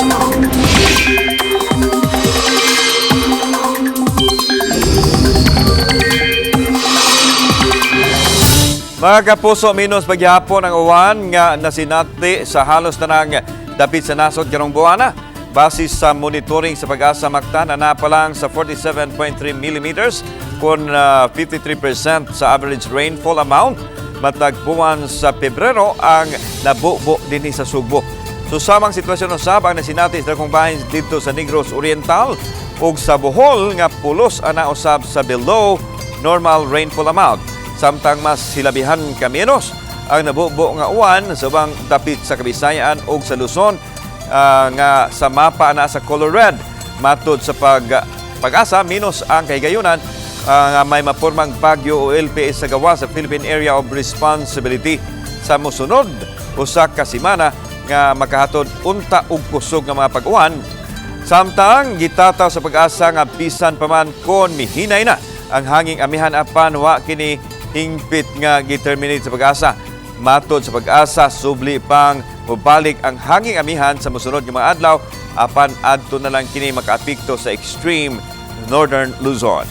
Mga kapuso, minus pagyapon ang uwan nga nasinati sa halos tanang dapit sa nasod karong buwana. Base sa monitoring sa Pag-asa Mactan, na pa lang sa 47.3 millimeters kung 53% sa average rainfall amount matag buwan sa Pebrero ang nabubo dinhi sa Sugbo. So samang sitwasyon usab ang nasinati sa dakong bahin dito sa Negros Oriental ug sa Bohol nga pulos ana usab sa below normal rainfall amount. Samtang mas hilabihan ka menos ang nabubo nga uwan sa ubang dapit sa Kabisayaan ug sa Luzon nga sa mapa na sa color red. Matod sa Pag-asa, minus ang kahigayunan nga may mapurmang bagyo o LPA sa gawas sa Philippine Area of Responsibility sa mosunod usa ka semana nga makahatod unta og kusog nga mga pag-uwan. Samtang gitataw sa Pag-asa nga bisan pa man kon mihinay na ang hanging amihan, apan wa kini hingpit nga giterminate sa Pag-asa. Matod sa Pag-asa, subli pang mobalik ang hanging amihan sa mosunod nga mga adlaw, apan adto na lang kini makaapekto sa extreme northern Luzon.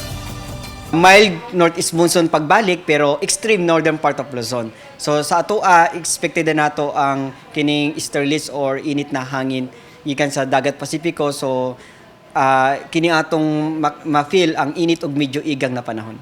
Mild northeast monsoon pagbalik pero extreme northern part of Luzon. So sa atoa, expected na nato ang kining easterlies or init na hangin gikan sa Dagat Pasipiko. So kini atong ma-feel ang init og medyo igang na panahon.